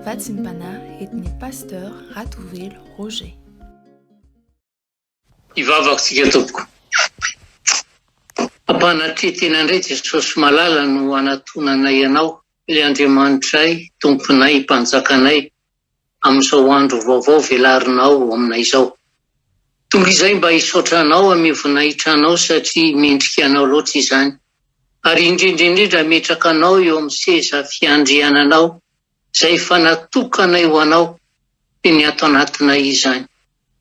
Vatsim-panahy entin'ny Pasteur Ratovelo Roger. Hivavaka tsika tompoko. Ampanatreha-tena indray Jesosy malala no anatonanay Anao, Ilay Andriamanitray, Tomponay, Mpanjakanay, amin'izao andro vaovao velarinao aminay izao. Tonga izay mba hisaotra Anao hamehy voninahitra Anao satria mendrika Anao loatra izany. Ary indrindra indrindra hametraka Anao eo amin'ny seza fiandriananao izay efa natokanay ho Anao dia ny ato anatinay izany.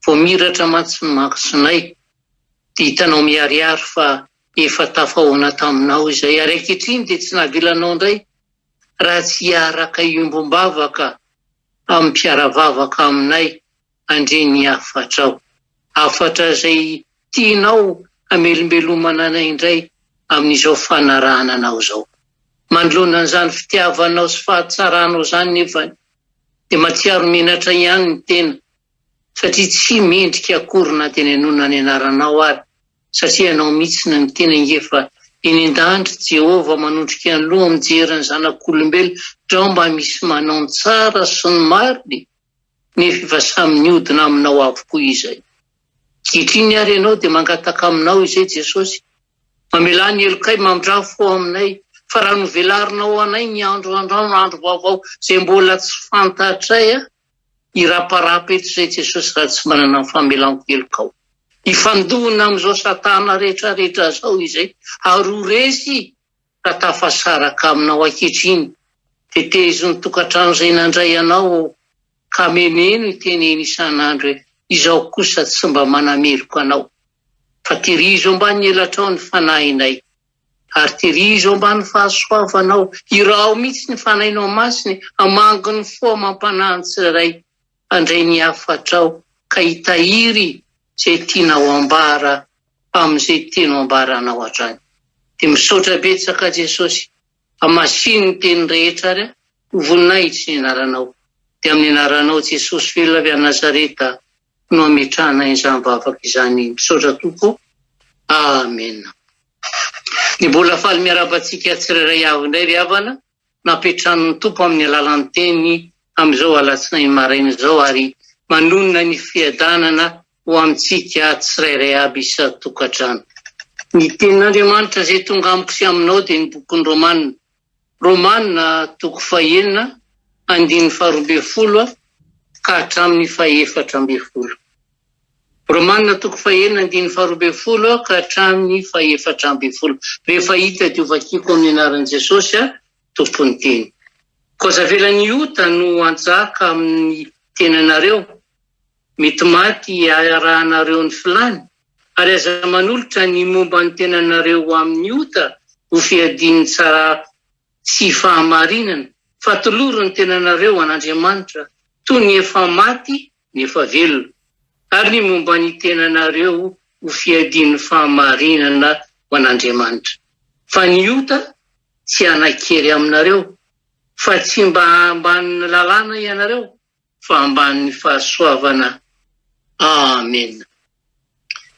Vao miratra mantsy ny masonay dia hitanao miharihary fa efa tafahoana taminao izay ary ankehitriny dia tsy navelanao indray raha tsy hiaraka hiombom-bavaka amin'ny mpiara-vavaka aminay handre ny hafatrao. Hafatra izay tianao hamelombelomana anay indray amin'izao fanarahana anao izao. Manoloana an'izany fitiavanao sy fahatsaranao izany nefa dia mahatsiaro menatra ihany ny tena satria tsy mendrika akory na dia ny hanonona ny anaranao ary satria ianao mihitsy no miteny ange fa eny an-danitra Jehovah manondrika ny loha mijery ny zanak'olombelona ndrao mba misy manao ny tsara sy ny marina e! nefa efa samy niodina aminao avokoa izay. Ankehitriny ary ianao dia mangataka aminao izay Jesosy, mamelà ny helokay mamindrà fo aminay fa raha novelarinao anay ny andro andro andro vaovao izay mbola tsy fantatray a! Hiraparapa eto izay Jesosy raha tsy manana ny famelan-kelokao. Hifandona amin'izao satana rehetra rehetra izao izay ary ho resy ka tafasaraka aminao ankehitriny. Tetezo ny tokantrano izay nandray anao ô, ka memeno iteneno isan'andro hoe izaho kosa tsy mba manameloka anao. Fa tehirizo ambany elatrao ny fanahinay. Ary tehirizo ambany fahasoavanao. Iraho mihitsy ny Fanahinao Masina hamangy ny fo amam-panahy ny tsirairay handray ny hafatrao ka hitahiry izay tianao ambara amin'izay teny ambaranao hatrany. Dia misaotra betsaka Jesosy. Hamasino ny teny rehetra ary ho voninahitry ny anaranao. Dia amin'ny anaranao Jesosy velona avy any Nazareta no ametrahana izany vavaka izany. Misaotra Tompo. Amena. Ny mbola faly miarahaba antsika tsirairay avy indray ry havana, nampiantrano ny Tompo amin'ny alalan'ny teny amin'izao alatsinainy maraina izao ary manonona ny fiadanana ho amintsika tsirairay aby isan-tokantrano. Ny tenin'Andriamanitra izay tonga amiko sy aminao dia ny bokin'ny Romana. Romana toko fahenina andininy faharoa ambin'ny folo ka hatramin'ny fahefatra ambin'ny folo. Romana toko fahenina andininy faharoa ambin'ny folo ka hatramin'ny fahefatra ambin'ny folo. Rehefa hita dia hovakiko amin'ny anaran'i Jesosy Tompon'ny teny. Koa aza avela ny ota no hanjaka amin'ny tenanareo, mety maty hiarahanareo ny filàny, ary aza manolotra ny momba ny tenanareo ho amin'ny ota ho fiadian'ny tsara sy fahamarinana, fa tolory ny tenanareo ho an'Andriamanitra, toy ny efa maty nefa velona, ary ny momba ny tenanareo ho fiadian'ny fahamarinana ho an'Andriamanitra. Fa ny ota tsy hanan-kery aminareo, fa tsy mba ambanin'ny lalàna ianareo, fa ambanin'ny fahasoavana. Amena.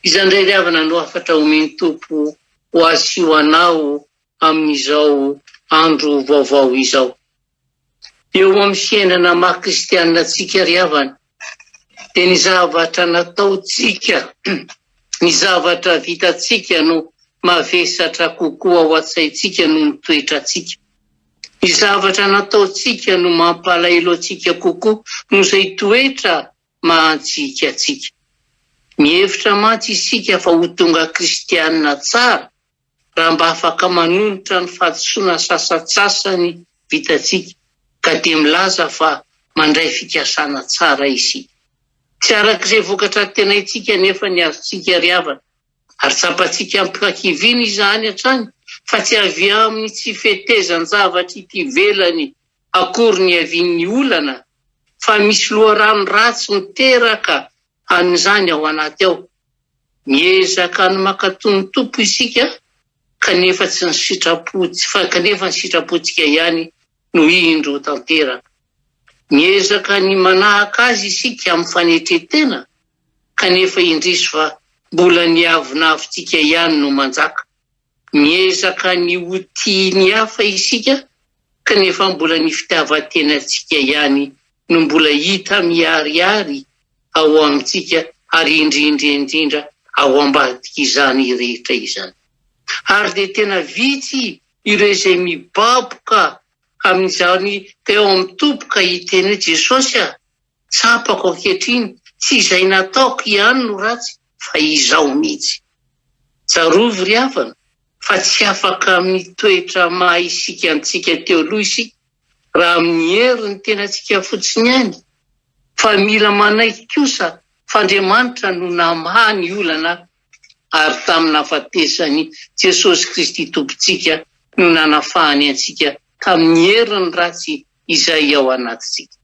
Izany indray ry havana no hafatra omen'ny Tompo ho ahy sy ho anao amin'izao andro vaovao izao. Eo amin'ny fiainana maha kristianina antsika ry havana dia ny zavatra nataontsika, ny zavatra vitantsika no mavesatra kokoa ao an-tsaintsika noho ny toetrantsika. Ny zavatra nataontsika no mampalahelo antsika kokoa noho izay toetra maha antsika antsika. Mihevitra mantsy isika fa ho tonga kristianina tsara raha mba afaka manonitra ny fahadisoana sasantsasany vitantsika, ka dia milaza fa mandray fikasana tsara isika. Tsy araka izay vokatra antenaintsika anefa ny azontsika ry havana. Ary tsapantsika amim-pihakiviana izany hatrany fa tsy avy amin'ny tsy fetezan-javatra ity ivelany akory ny niavian'ny olana fa misy loharano ratsy miteraka an'izany ao anaty ao. Miezaka ny mankatò ny Tompo isika kanefa tsy ny sitrapo fa kanefa ny sitrapontsika ihany no indro tanteraka. Miezaka ny manahaka Azy isika amin'ny fanetren-tena kanefa indrisy fa mbola ny avonavontsika ihany no manjaka. Miezaka ny ho tia ny hafa isika, Kanefa mbola ny fitiavan-tenantsika ihany no mbola hita miharihary ao amintsika ary indrindra indrindra ao ambadik'izany rehetra izany. Ary dia tena vitsy ireo izay mibaboka amin'izany teo amin'ny Tompo ka hiteny hoe, Jesosy a, tsapako ankehitriny, tsy izay nataoko ihany no ratsy fa izaho mihitsy. Tsarovy ry havana fa tsy afaka amin'ny toetra maha isika antsika teo aloha isika raha amin'ny herin'ny tenantsika fotsiny ihany fa mila manaiky kosa fa Andriamanitra no namaha ny olana ary tamin'ny nahafatesan'i Jesosy Kristy Tompontsika no nanafahany antsika tamin'ny herin'ny ratsy izay ao anatintsika.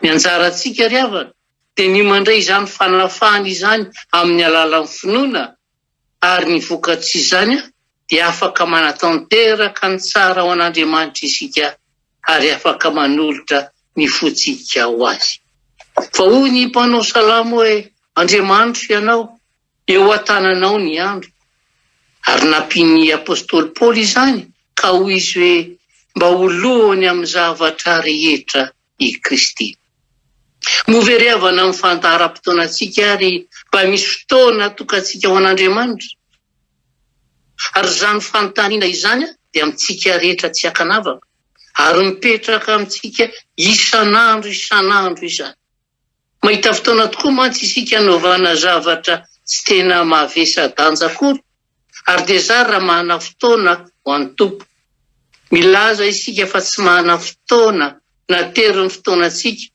Ny anjarantsika ry havana dia ny mandray izany fanafahana izany amin'ny alalan'ny finoana ary ny vokatr'izany dia afaka manatanteraka ny tsara ho an'Andriamanitra isika ary afaka manolotra ny fontsika ho Azy. Fa hoy ny mpanao salamo hoe, Andriamanitro Ianao, eo an-tananao ny androko. Ary nampian'ny apostoly Paoly izany ka hoy izy hoe, Mba ho lohany amin'ny zavatra rehetra i Kristy. Moa ve ry havana amin'ny fandaharam-potoanantsika ary mba misy fotoana atokantsika ho an'Andriamanitra? Ary izany fanontaniana izany dia amintsika rehetra tsy ankanavaka, ary mipetraka amintsika isan'andro isan'andro izany. Mahita fotoana tokoa mantsy isika hanaovana zavatra tsy tena mavesa-danja akory, ary dia zary raha manana fotoana ho an'ny Tompo. Milaza isika fa tsy manana fotoana na tery ny fotoanantsika.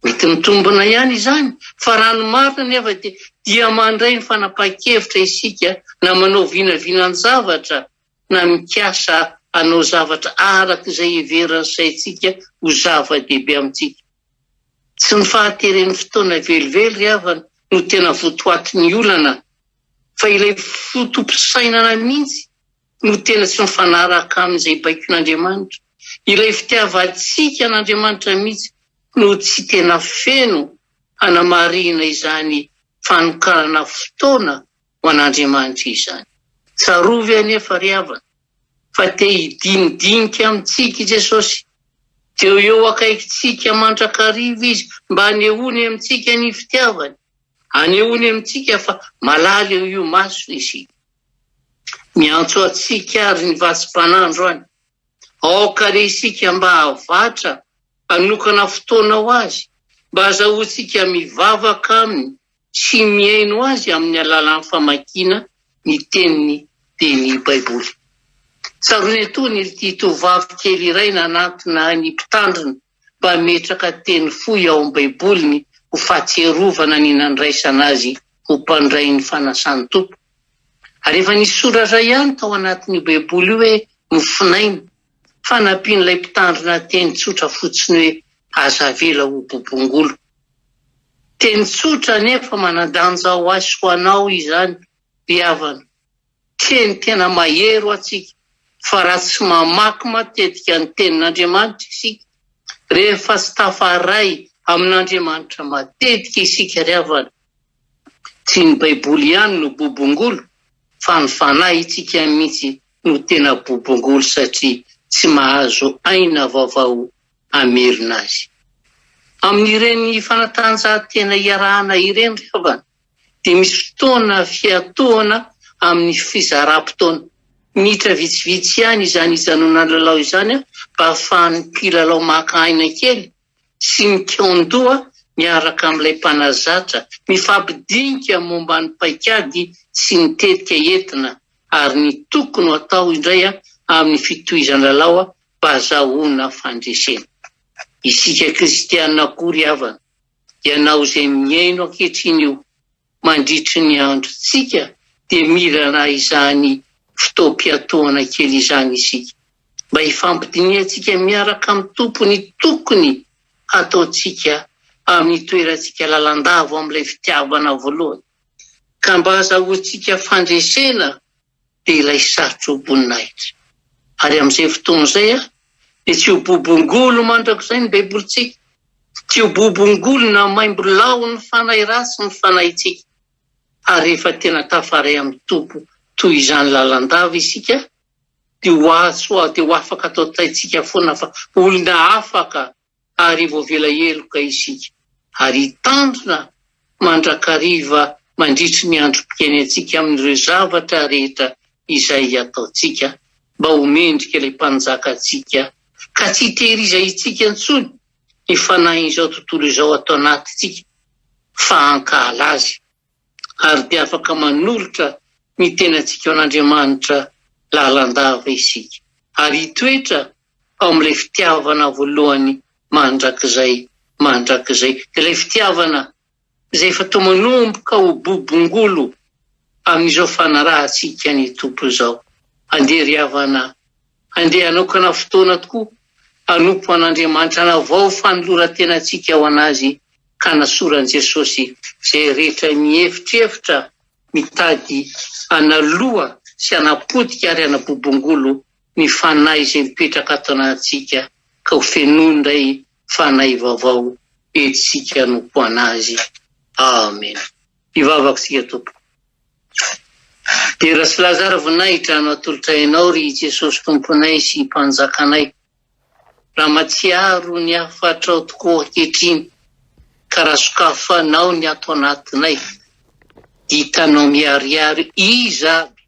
Mety mitombina ihany izany, fa raha ny marina anefa dia dia mandray ny fanapahan-kevitra isika na manao vinavinan-javatra na mikasa hanao zavatra araka izay heverin'ny saintsika ho zava-dehibe amintsika. Tsy ny fahateren'ny fotoana velively ry havana no tena votoatin'ny olana fa ilay foto-pisainana mihitsy no tena tsy mifanaraka amin'izay baikon'Andriamanitra. Ilay fitiavantsika an'Andriamanitra mihitsy no tsy tena feno hanamarihina izany fanokanana fotoana ho an'Andriamanitra izany. Tsarovy anefa ry havana fa te hidinidinika amintsika i Jesosy. Te ho eo akaikintsika mandrakariva Izy mba hanehoany amintsika ny fitiavany, hanehoany amintsika fa malala eo imasony isika. Miantso antsika àry ny vatsim-panahy androany. Aoka re isika mba havatra hanokana fotoana ho Azy, mba hazahoantsika mivavaka Aminy sy mihaino azy amin'ny alalan'ny famakiana ny Teniny, dia ny Baiboly. Tsaroana etoana ity tovovavy kely iray nanantona ny mpitandrina mba hametraka teny fohy ao amin'ny Baiboliny ho fahatsiarovana ny nandraisana azy ho mpandray ny fanasan'ny Tompo. Ary efa nisy soratra ihany tao anatin'io Baiboly io hoe mofonaina, fa nampian'ilay mpitandrina teny tsotra fotsiny hoe aza avela ho bobongolo. Teny tsotra anefa manan-danja ho ahy sy ho anao izany ry havana. Teny tena mahery ho antsika fa raha tsy mamaky matetika ny tenin'Andriamanitra isika, rehefa tsy tafaray amin'Andriamanitra matetika isika ry havana, tsy ny baiboly ihany no bobongolo fa ny fanahintsika mihitsy no tena bobongolo satria tsy mahazo aina vaovao hamelona azy. Amin'ireny fanatanjahantena iarahana ireny ry havana dia misy fotoana fiatohana amin'ny fizaram-potoana. Minitra vitsivitsy ihany izany hijanonan'ny lalao izany mba hahafahan'ny mpilalao maka aina kely sy mikaon-doha miaraka amin'ilay mpanazatra, mifampidinika momba ny paikady sy ny tetika entina ary ny tokony ho atao indray amin'ny fitohizan'ny lalao mba hazahoana fandresena. Isika kristiana koa ry havana, ianao izay mihaino ankehitriny io, mandritry ny androntsika dia mila izany fotoam-piatohana kely izany isika, mba hifampidinihantsika miaraka amin'ny Tompo ny tokony hataontsika amin'ny toerantsika lalandava amin'ilay fitiavana voalohany, ka mba hazahoantsika fandresena dia ilay satroboninahitra. Ary amin'izay fotoana izay dia tsy ho bobongolo mandrakizay ny Baibolintsika, tsy ho bobongolo na maimbo lahon'ny fanahy ratsy ny fanahintsika. Ary rehefa tena tafaray amin'ny Tompo toy izany lalandava isika, Dia ho azo dia ho afaka atao taintsika foana fa olona afaka ary voavela heloka isika ary hitandrina mandrakariva mandritry ny androm-piainantsika amin'ireo zavatra rehetra izay ataontsika mba ho mendrika ilay Mpanjakantsika ka tsy hitehirizantsika intsony ny fanahin'izao tontolo izao ato anatintsika fa hankahala azy ary dia afaka manolotra ny tenantsika ho an'Andriamanitra lalandava isika ary hitoetra ao amin'ilay fitiavana voalohany mandrakizay mandrakizay, ilay fitiavana izay efa toa manomboka ho bobongolo amin'izao fanarahantsika ny Tompo izao. Andeha ry havana, andeha hanokana fotoana tokoa hanompo an'Andriamanitra, hanavao fanoloran-tenantsika ho an'Azy ka hanasoran'i Jesosy izay rehetra mihevitrevitra mitady hanaloha sy hanapotika ary hanabobongolo ny fanahy izay mipetraka ato anatintsika ka ho fenoiny indray fanahy vaovao entintsika hanompo an'Azy. Amen. Hivavaka isika tompoko. Dera sy laza ary voninahitra no atolotray Anao ry Jesosy Tomponay sy Mpanjakanay. Raha matsiaro ny hafatrao tokoa ankehitriny ka raha sokafanao ny ato anatinay dia hitanao miharihary iza aby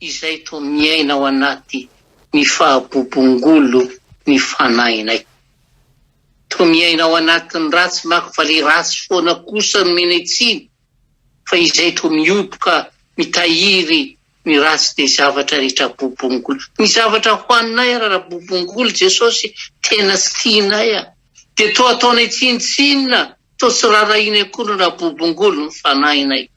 izay toa miaina ao anaty ny fahabobongolo ny fanahinay. Toa miaina ao anatin'ny ratsy manko fa le ratsy foana kosa no omenay tsiny fa izay toa mihoboka mitahiry ny ratsy dia zavatra rehetra bobongolo. Ny zavatra hohaninay ara raha bobongolo Jesosy tena tsy tianay a! Dia toa ataonay tsinontsinona, toa tsy rarahianay akory raha bobongolo ny fanahinay.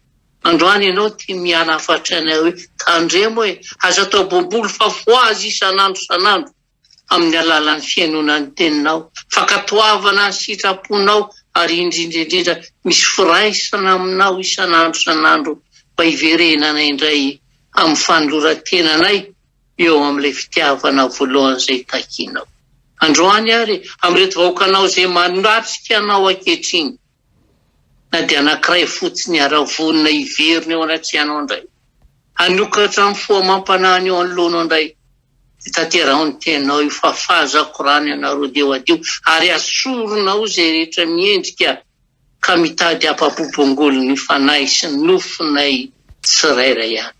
Androany ianao tia miala hafatra anay hoe tandremo e, aza atao bobolo fa fohazy isan'andro isan'andro amin'ny alalan'ny fihainoana ny teninao, fankatoavana ny sitraponao ary indrindra indrindra misy firaisana aminao isan'andro isan'andro mba hiverenana indray amin'ny fanoloran-tenanay eo amin'ilay fitiavana voalohany izay takianao. Androany ary amin'ireto vahoakanao izay manatrika anao ankehitriny. na dia anankiray fotsiny ara vonona hiverina eo anatrehanao indray, hanokatra ny fo amam-panahiny eo anoloanao indray, dia tanteraho ny teninao io, fafazako rano ianareo dia ho hadio, ary asorinao izay rehetra miendrika ka mitady hampabobongolo ny fanahy sy ny nofonay tsirairay avy.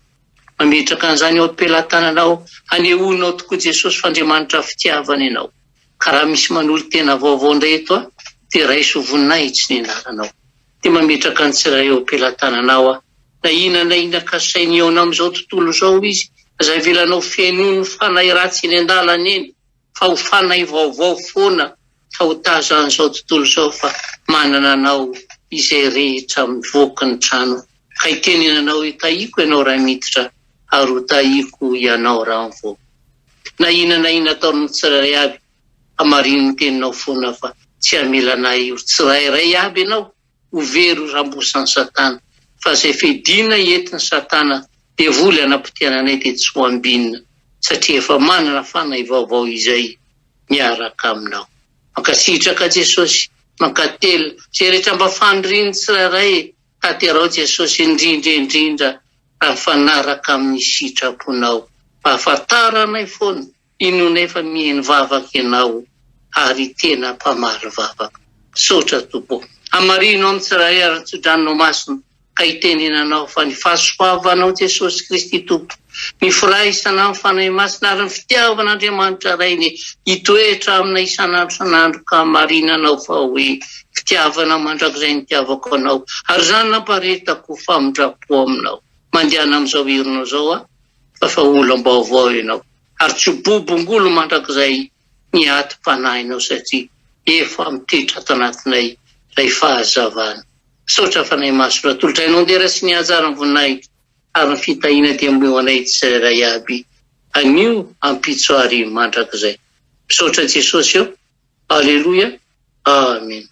Mametraka an'izany eo am-pelatananao, hanehoanao tokoa Jesosy fa Andriamanitra fitiavana Ianao. Ka raha misy manolo-tena vaovao indray eto aho, dia raiso ho voninahitry ny anaranao. Dia mametraka ny tsirairay eo am-pelatananao aho. Na inona na inona kasainy hihaona amin'izao tontolo izao izy, aza avelanao fenoin'ny fanahy ratsy eny an-dalana eny, fa ho fanahy vaovao foana ka ho tazan'izao tontolo izao fa manana anao izay rehetra mivoaka ny trano. Ka hitenenanao hoe, Tahiko ianao raha miditra, ary ho tahiko ianao raha mivoaka. Na inona na inona ataon'ny tsirairay avy, hamarino ny teninao foana fa tsy hamela anay ho tsirairay avy ianao ho very ho rambosan'i satana fa izay fedina entin'i satana devoly hanapotehana anay dia tsy ho ambinina satria efa manana fanahy vaovao izay miaraka aminao. Mankasitraka Jesosy, mankatelina izay rehetra mba fanirian'ny tsirairay e, tanteraho Jesosy indrindra indrindra raha mifanaraka amin'ny sitraponao. Mba ahafantaranay foana, inoanay fa mihaino vavaka ianao ary tena mpamaly vavaka. Misaotra Tompo. Hamarino amin'ny tsirairay ary ny tsodranonao masina ka hitenenanao fa ny fahasoavanao Jesosy Kristy Tompo, ny firaisana amin'ny Fanahy Masina ary ny fitiavan'Andriamanitra Rainy hitoetra aminay isan'andro isan'andro ka hamarinanao fa hoe Fitiavana mandrakizay nitiavako anao, ary izany namparetako famindram-po aminao. Mandehana amin'izao herinao izao aho, fa efa olom-baovao ianao, ary tsy ho bobongolo mandrakizay ny atim-panahinao, satria efa mitoetra ato anatinay ilay fahazavana. Misaotra Fanahy Masina, atolotra Anao ny dera sy ny haja ary ny voninahitra ary ny fitahiana dia omeo anay tsirairay aby, anio, ampitso ary mandrakizay. Misaotra Jesosy ô! Aleloia! Amen.